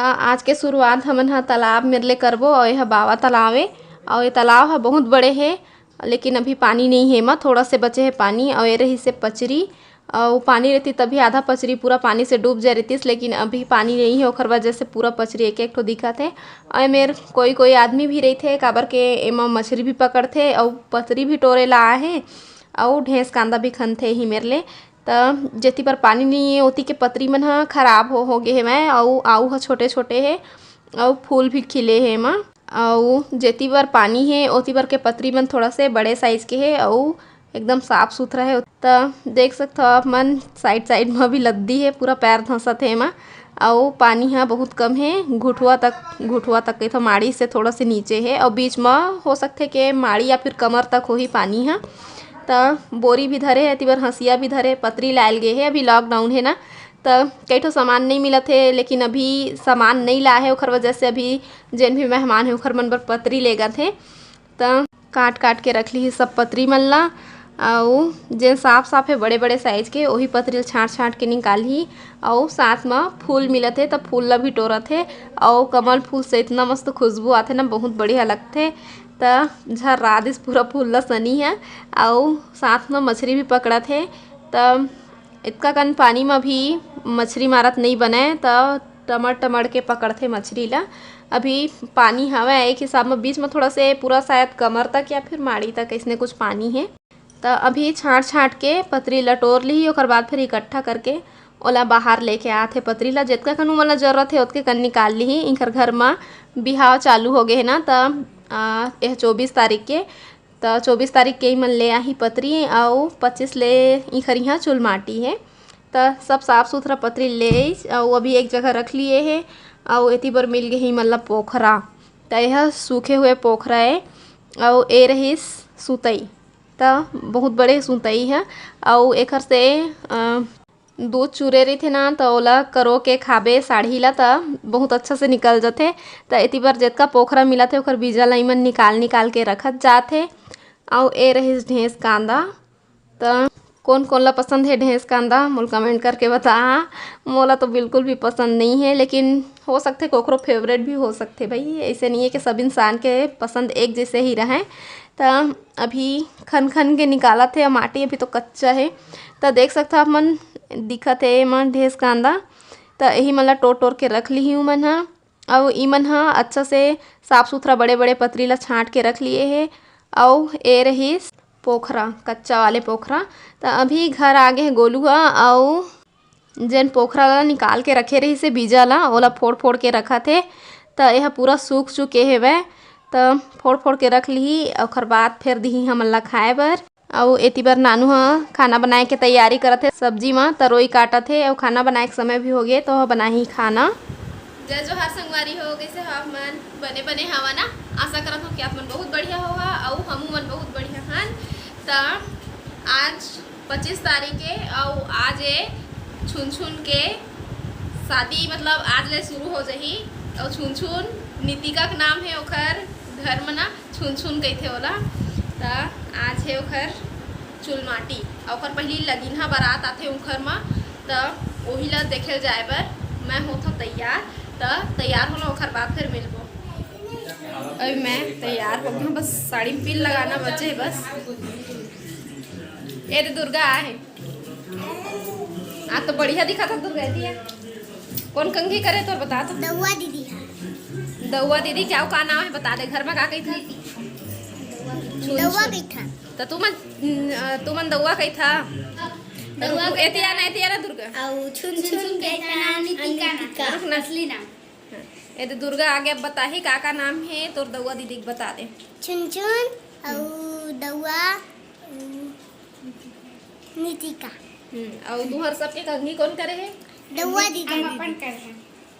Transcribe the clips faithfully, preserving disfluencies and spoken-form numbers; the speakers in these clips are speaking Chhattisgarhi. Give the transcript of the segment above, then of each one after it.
आज के शुरुआत हमन ह तालाब मेर ले करबो, अउ एह बावा तालाब ए, अउ ये तालाब ह बहुत बड़े हे, लेकिन अभी पानी नइ हे एमा, थोड़ा से बचे हे पानी। अउ ये रहिस हे पचरी, अउ पानी रहती तभी आधा पचरी पूरा पानी से डूब जाए रहतीस, लेकिन अभी पानी नइ हे, ओखर वजह से पूरा पचरी एक एक ठो दिखत हे। अउ एमेर कोई कोई आदमी भी रहिथे, काबर के एमा मछरी भी पकड़थे अउ पचरी भी टोरे ला आए हे, अउ ढेंस कांदा भी खनथे ही मेर ले। त जेती बर पानी नइ हे, ओती के पतरी मन ह खराब हो, हो गे हेवय, अउ आऊ ह छोटे-छोटे हे, अउ फूल भी खिले हे एमा। अउ जेती बर पानी हे, ओती बर के पतरी मन थोड़ा से बड़े साइज के हे, अउ एकदम साफ सुथरा हे। त देख सकथव आप मन, साइड साइड म भी लद्दी हे, पूरा पैर धंसत हे एमा। अउ पानी ह बहुत कम हे, घुटवा तक, घुटवा तक कहिथव, माड़ी से थोड़ा से नीचे हे, अउ बीच म हो सकथे के माड़ी या फिर कमर तक होही पानी ह। त बोरी भी धरे हे, एती बर हंसिया भी धरे, पतरी लायल गे हे, अभी लॉकडाउन हे ना, त कई ठो सामान नइ मिलत हे, लेकिन अभी सामान नइ लाए हे, ओखर वजह से अभी जेन भी मेहमान हे, ओखर मन बर पतरी लेगत हे। त काट काट के रख लिही सब पतरी मन ला, अउ जेन साफ साफ हे बड़े बड़े साइज के, ओही पतरी ल छांट छांट के निकालही। अउ साथ म फूल मिलत हे, त फूल ला भी टोरत हे। अउ कमल फूल से इतना मस्त खुशबू आथे ना, बहुत बढ़िया लगथे। त झर्रा दिस पूरा फूल ला सनी हे, अउ साथ म मछरी भी पकड़त हे। त इतका कन पानी म भी मछरी मारत नइ बनय, त टमड़ टमड़ के पकड़थे मछरी ला। अभी पानी हवय एक हिसाब म, बीच म थोड़ा से पूरा शायद कमर तक या फिर माड़ी तक अइसने कुछ पानी हे। त अभी छांट छांट के पतरी ला टोर लिही, ओकर बाद फिर इकट्ठा करके ओला बाहर लेके आथे पतरी ला। जतका कन उमन ला जरूरत हे, ओतके कन निकाल लिही। इंखर घर म बिहाव चालू हो गे हे ना, त आ, एह चौबीस तारीख के, त चौबीस तारीख के इमन ले आही पतरी, अउ पच्चीस ले इंखर इहाँ चुलमाटी हे। त सब साफ सुथरा पतरी ले आइस, अउ अभी एक जगह रख लिए हे। अउ एती बर मिल गे हे इमन ला पोखरा, त एह सूखे हुए पोखरा ए। अउ ए रहिस सुतई, त बहुत बड़े सुतई हे। अउ एखर से अ, दूध चूरे रहिथे ना, त ओला करो के खाबे साढ़ी ला, त बहुत अच्छा से निकल जथे। त एती बर जतका पोखरा मिलत हे, ओखर बीजा ला इमन निकाल निकाल के रखत जात हे। अउ ए रहिस ढेंस कांदा। त कोन कोन ला पसंद हे ढेंस कांदा, मोला कमेंट करके बताहा। मोला तो बिल्कुल भी पसंद नइ हे, लेकिन हो सकथे कोकरो फेवरेट भी हो सकथे भाई। अइसे नइ हे कि सब इंसान के पसंद एक जइसे ही रहय। त अभी खन खन के निकालत हे, माटी अभी तो कच्चा हे। त देख सकथव आप मन, दिखत हे एमा ढेंस कांदा। त एही मन ला टोर टोर के रख लिही उमन ह। अउ इमन ह अच्छा से साफ सुथरा बड़े बड़े पतरी ला छांट के रख लिए हे। अउ ए रहिस पोखरा, कच्चा वाले पोखरा। त अभी घर आ गे हे गोलू ह, अउ जेन पोखरा ला निकाल के रखे रहिस हे बीजा ला, ओला फोड़ फोड़ के रखत हे। त एह पूरा सूख चुके हेवय, त फोड़ फोड़ के रख लिही, ओखर बाद फेर दिही हमन ला खाए बर। अउ एती बर नानू ह खाना बनाए के तैयारी करत हे, सब्जी म तरोई काटत हे, अउ खाना बनाए के समय भी हो गे, त ओह बनाही खाना। जय जोहार संगवारी हो, कइसे हो आप मन? बने बने हवा ना? आशा करत हो कि आप मन बहुत बढ़िया होहा, अउ हमू मन बहुत बढ़िया हन। त आज पच्चीस तारीख के, अउ आज ए छुनछुन के शादी, मतलब आज ले शुरू हो जही। अउ छुनछुन नितिका के नाम हे, ओखर घर म ना छुनछुन कहिथे ओला। त आज हे ओखर चुलमाटी, अउ ओखर पहिली लगिनहा बारात आथे ओखर म, त ओही ल देखे ल जाए बर मैं होथों तैयार। त तैयार होना, ओखर बाद फिर मिलबो। अभी मैं तैयार हो गई हूँ, बस साड़ी में पिन लगाना बचे है बस। ए दे दुर्गा आ है, आज तो बढ़िया दिखा था दुर्गा दिया। कौन कंघी करे तोर बता तो। दउआ दीदी है। दउआ दीदी क्या, का नाम है बता दे, घर में का कही था? दउआ कही था। तो तू मन, तू मन दउआ कही था। दउआ एतिया ना, एतिया ना दुर्गा। अउ छुन छुन के नाम नितिका ना। रुक ना। असली नाम। हाँ। ए दे दुर्गा आगे अब बताही का का नाम है तोर दउआ दीदी के बता दे। छुन छुन अउ दउआ, अउ नितिका। हम्म, अउ तुहर सबके कंघी कौन करे है? दउआ दीदी। हम अपन करे हैं।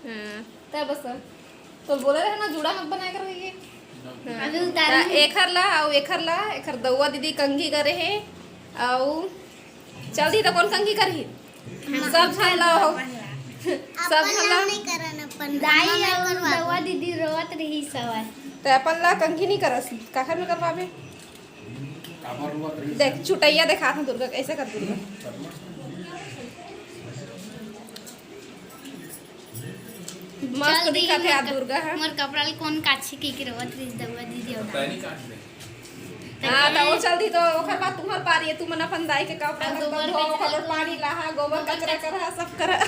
हाँ, तब बस तो बोले रहे ना, जूड़ा मत बनाए कर रहिए। हाँ। अभी उतारी त हूँ। एखर ला, अउ एखर ला, एखर दउआ दीदी कंघी करे है, अउ चल दी तो कौन कंघी करही? हाँ। सब झन ला हो। सब अपन झन ला ला। नहीं करन, अपन दाई मम्मा अउ करवा दो। दउआ दीदी रोवत रही सवाय। त अपन ला कंघी नहीं करस, काखर में करवाबे? देख, चुटैया देखा था दुर्गा, कैसे कर दुर्गा। मस्त चल दी दिखत हे मोर आज क-, दुर्गा ह। मोर कपड़ा ल कोन काछी के गिरवत रहिस दउआ दीदी अउ दादा। हाँ, त वो चल दी, तो ओकर बाद तुम्हर पारी हे, तुमन अपन दाई के कपड़ा अब ल गोबर धो, कचरा ओकर कर पानी लाहा, गोबर कचरा करहा, सब करहा।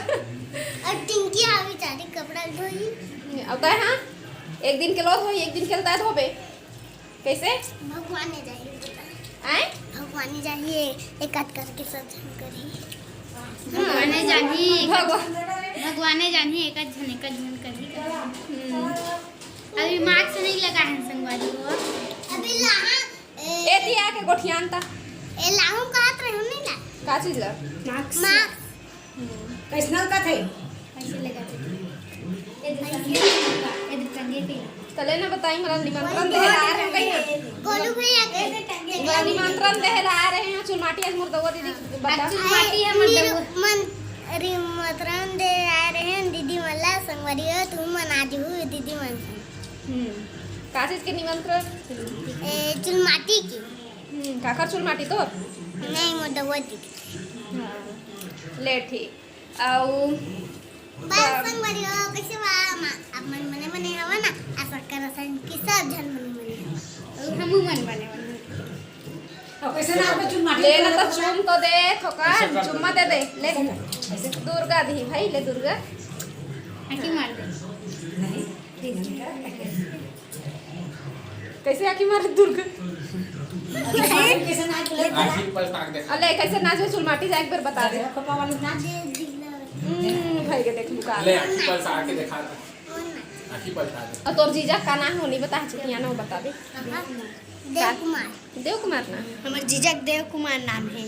अउ टिंकी हा बेचारी कपड़ा धोई। अब दाई हाँ, एक दिन के लो धोई, एक दिन के दाई धोबे। कैसे? भगवान ने जाही बता। आय? भगवान ने जाही, एक आध करके सब झन करही। भगवाने जानी, भगवान। भगवाने जानी, एक झन, एक झन करही, करही। हम्म। अभी मास्क नहीं लगा है संगवारी हो। अभी लाहा, ए, एती आके गोठियान ता। ए, लाहू कहत रहे हो नहीं ला? का चीज ला? मास्क। मास्क। हम्म। कैसनल का थे? ऐसे लगा थे। ये दुकान, ये दुकान, ये दुकान। तले ना बताई, मला निमंत्रण देहे ला आ रहे हैं कहीं। गोलू भैया के। मला निमंत्रण देहे ला आ रहे हैं, चुलमाटी आज मोर दउआ दीदी बता। आज चुलमाटी है मोर दउआ। मन, निमंत्रण दे आ रहे हैं दीदी मला, संगवारी हो, तुम मन आ जाओ दीदी मन संग। हम्म। का चीज के निमंत्रण? ए, चुलमाटी की। हम्म, काकर चुलमाटी तोर? नहीं, मोर दउआ दीदी। हाँ। ले ठीक। अउ बस संगवारी हो, कैसे बा? मा-, आप मन मने मने हवा ना? आशा करत हन कि सब झन मने मने हवा। अउ हमू मन मने मने। अब कैसे ना आपको चुन माटी ले ना तो चुम तो दे, थोकन चुम्मा दे दे। ले दुर्गा दी भाई, ले दुर्गा। आँखी मार दे। नहीं। कैसे आँखी मारे दुर्गा? कैसे नाच ले? आँखी पलटा के देखा। अले, कैसे नाच में चुलमाटी जाए, एक बार बता दे। पापा वाली नाच। हम्म, भाई के देख लुका। ले, आँखी पलटा के देखा। आँखी पलटा दे। और तोर जीजा का नाम हो, नहीं बता, चुटिया ना हो, बता दे। देव कुमार। देव कुमार ना? हमर जीजा के देव कुमार नाम है।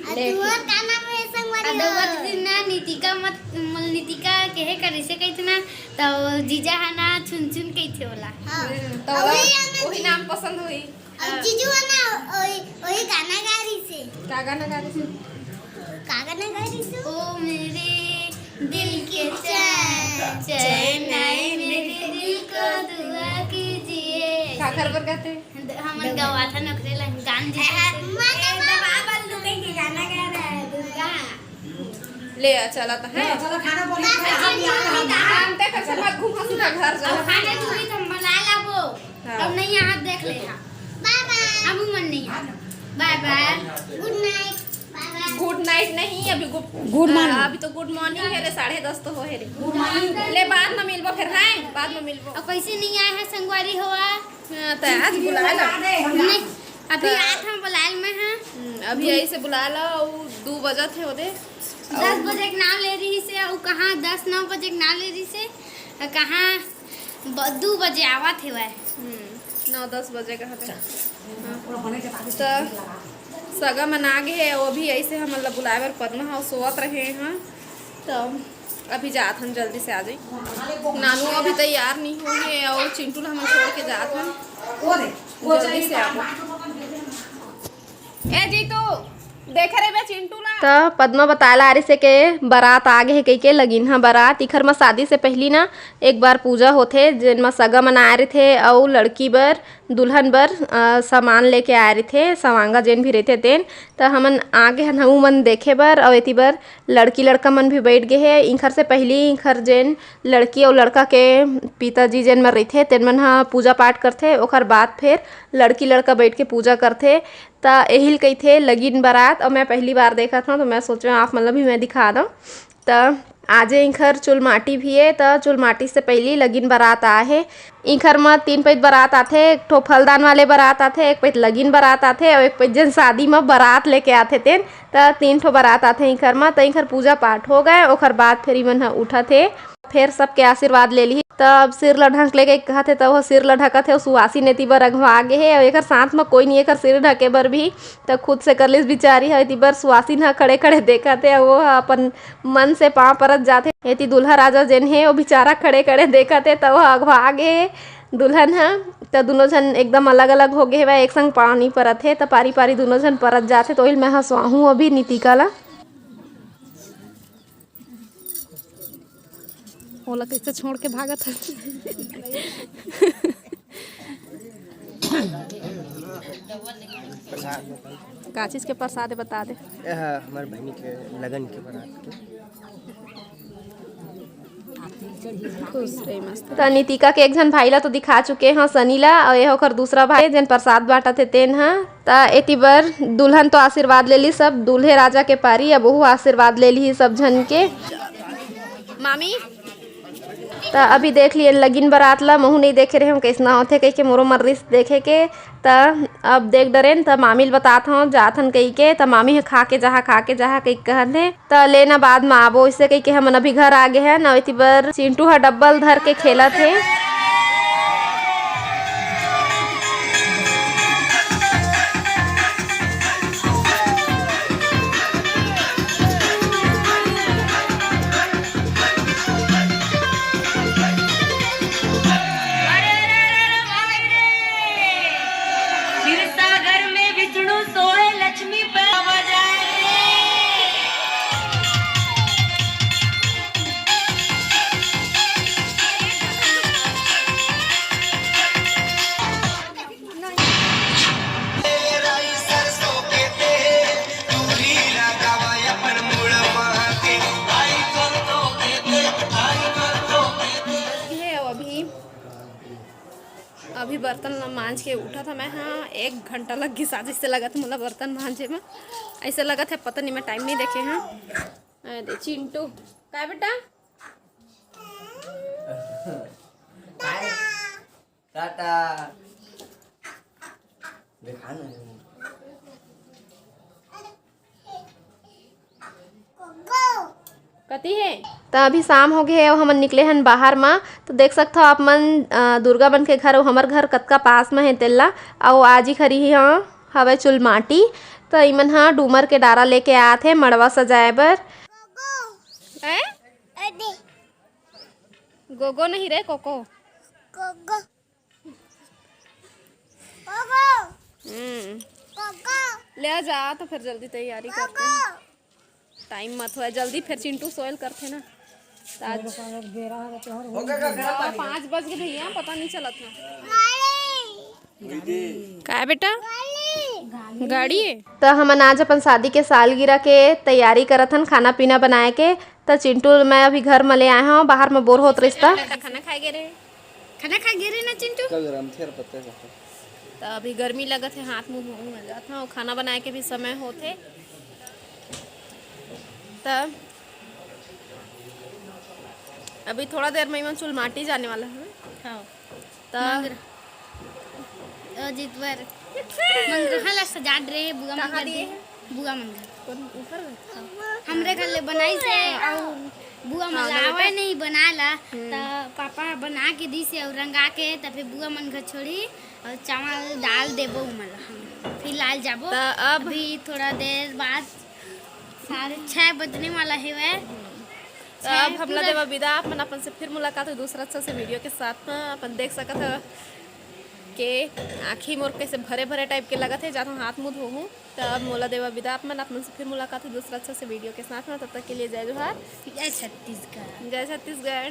आ ले। तुम्हार का नाम है, संगवारी? आ, दउआ दीदी ना, नितिका मत, मल नितिका केहे करिसे कहिथे ना, त जीजा ह ना छुन छुन कहिथे ओला। हाँ। हम्म, त ओला वही नाम पसंद होही। अब जीजू ह ना, वही, वही गाना गा रहिसे। का गाना गा रहिसे? का गाना गा रहिसे? ओ मेरे दिल के चैन, चैन आए मेरे दिल को दुआ कीजिए। काकर बर गाथे? हमन गवाथन ओकरे ला गान जी। ए, दबा बल दुबे के गाना गा रहा है दुर्गा। ले आ, चला त है। चलो खाना बना। हम ते कर से मत घूम, हम सीधा घर जा। अब खाना तू भी तुम बना लाबो। हाँ। अब नहीं यहाँ देख ले। हाँ। बाय बाय। अब मन नहीं यहाँ। बाय बाय। गुड नाइट। बाय बाय। गुड नाइट नहीं, अभी गुड, गुड मॉर्निंग। अभी तो गुड मॉर्निंग है रे, साढ़े दस तो हो है रे। गुड मॉर्निंग। ले बाद में मिलबो फिर, हैं? बाद में मिलबो। अब कैसे नहीं आए हैं संगवारी हो? हाँ, त आज बुलाए ला। नहीं, अभी त आत हम बुलाए ल मैं, हाँ। हम्म, अभी यही से बुलाए ला, उ दू बजत हे ओदे। दस बजे के नाम ले रहिसे, उ कहाँ दस नौ बजे के नाम ले रहिसे, अउ कहाँ ब-, दू बजे आवत हे वह। हम्म, नौ दस बजे का हवे। त सगा मन आ गे हे, वो भी यही से हमन ला बुलाए बर पदमा हा सोवत रहे हैं। त अभी जात हन, जल्दी से आ जाई। नानू अभी तैयार नहीं होई हे अउ चिंटू ला हमन छोड़ के जात हन। जल्दी से आ जाई। ए जीतू, देखे रे बे चिंटू ला। त पद्मा बताए ला आ रहिसे के बारात आ गे हे कहिके, लगिन हा बारात। इखर म शादी से पहिली ना एक बार पूजा होथे, जेन म सगा मन आए रहिथे अउ लड़की बर दुल्हन बर, अ, सामान लेके आए रहिथे, सवांगा जेन भी रहिथे तेन। त हमन आगे हन, हमू मन देखे बर, अउ एती बर लड़की लड़का मन भी बइठ गे हे। इंखर से पहिली इंखर जेन लड़की अउ लड़का के पिताजी जेन मन रहिथे, तेन मन ह पूजा पाठ करथे, ओखर बाद फेर लड़की लड़का बइठ के पूजा करथे। त एहिल कहिथे लगिन बारात, अउ मैं पहिली बार देखत हंव, त मैं सोचेंव आप मन ल भी मैं दिखा दंव। त आजे इंखर चुलमाटी भी हे, त चुलमाटी से पहिली लगिन बारात आए हे। इंखर म तीन पइत बारात आथे, एक ठो फलदान वाले बारात आथे, एक पइत लगिन बारात आथे, अउ एक पइत जेन शादी म बारात लेके आथे तेन, त तीन ठो बारात आथे इंखर म। त इंखर पूजा पाठ हो गए, ओखर बाद फेर इमन ह उठत हे, फेर सबके आशीर्वाद ले लिही। त अब सिर ल ढंक लेके कहत हे, त ओह सिर ल ढकत हे, अउ सुवासिन एती बर अघवा गे हे, अउ एकर साथ म कोई नहीं एकर सिर ढके बर भी, त खुद से कर लिस बिचारी ह। एती बर सुवासिन ह खड़े खड़े देखत हे, अउ वो ह अपन मन से पाँव परत जाथे। एती दूल्हा राजा जेन हे, वो बेचारा खड़े खड़े देखत हे, त वो ह अघवा गे हे दुल्हन ह। त दुनों झन एकदम अलग अलग हो गे हवय, एक संग पाँव नइ परत हे, त पारी पारी दुनों झन परत जाथे। त ओहिल मैं हंसवाहूं अभी नितिका ला। ओला कैसे छोड़ के भागत हस? प्रसाद। का चीज के प्रसाद है, बता दे। यह हमारे बहनी के लगन के बारात के। खुश रही, मस्त। त नितिका के एक झन भाई ला तो दिखा चुके हंव, सनी ला, अउ ये ओकर दूसरा भाई, जेन प्रसाद बांटत हे, तेन ह। त एती बर दुल्हन तो आशीर्वाद ले ली सब, दूल्हे राजा के पारी, अब ओहू आशीर्वाद ले ली सब झन के। मामी, त अभी देख लिए लगिन बरात ला, महू नहीं देखे रहे हंव, कइसना होथे कहिके मोरो मन रिस देखे के। त अब देख डरेन, त मामी ल बतात हंव, जात हन कहिके। त मामी ह खा के जाहा, खा के जाहा कहिके कहत हे। त लेना बाद म आबो, इसे कहिके हमन अभी घर आ गे हन। अउ एती बर चिंटू ह डब्बल धर के खेलत हे। क्षीरसागर में विष्णु सोए, लक्ष्मी पे बजाए रे। हे, अभी, अभी बर्तन ला मांज के उठत हंव मैं। हाँ, एक घंटा लग गिस आज, ऐसे लगत मोला बर्तन मांजे में, ऐसे लगत हे पता नहीं, मैं टाइम नहीं देखे हंव। अरे चिंटू, काय बेटा? टाटा। देखा ना। कती हे? त अभी शाम हो गे हे अउ हमन निकले हन बाहर म। त देख सकथव आप मन, अ, दुर्गा मन के घर अउ हमर घर कतका पास म हे तेला। अउ आजी खरी ही ह हवय चुलमाटी। त इमन ह डूमर के डारा लेके आत हे मड़वा सजाए बर। हैं? गोगो नहीं रे, कोको। गोगो। हम्म। ले आ जा, तो फिर जल्दी तैयारी करते हैं। टाइम मत होय, जल्दी फिर चिंटू सोयल करथे ना। त आज पाँच बज गे भैया, पता नहीं चलत ना। काय बेटा? गाड़ी है? त हमन आज अपन शादी के सालगिरह के तैयारी करत हन, खाना पीना बनाए के। त चिंटू मैं अभी घर म ले आए हंव, बाहर म बोर होत रहिस त। खाना खाए गे रे। खाना खा गे रे ना चिंटू? कल गरम थे यार, पत्ते का। त अभी गर्मी लगत हे, हाथ मुंह धोऊं मैं जात हंव, खाना बनाए के भी समय होत हे। त अभी थोड़ा देर में इमन चुलमाटी जाने वाला हवे। हाँ। त मंगरा। ओ जितवर। मंगरा ला सजा डरे बुआ कहाँ मंगरा दिए दे। हैं? बुआ मन घर। कौन ऊपर में? हमरे घर ले बनाइस हे अउ बुआ मन ला आवय नहीं बनाय ला, त पापा ह बना के दिस हे अउ रंगा के, त फिर बुआ मन घर छोड़ी अउ चावल दाल देबो उमन ला हम। फिर लाल जाबो। त अब अभी थोड़ा देर बाद साढ़े छः बजने वाला हेवय। त अब हमला देवा बिदा, आप मन अपन से फिर मुलाकात हो दूसरा अच्छा से वीडियो के साथ में। अपन देख सकत हो के आँखी मोर कैसे भरे भरे टाइप के लगत हे, जाथों हाथ मुंह धोहूँ। त अब मोला देवा बिदा, आप मन, आप मन से फिर मुलाकात हो दूसरा अच्छा से वीडियो के साथ में। तब तक के लिए जय जोहार, जय छत्तीसगढ़। जय छत्तीसगढ़।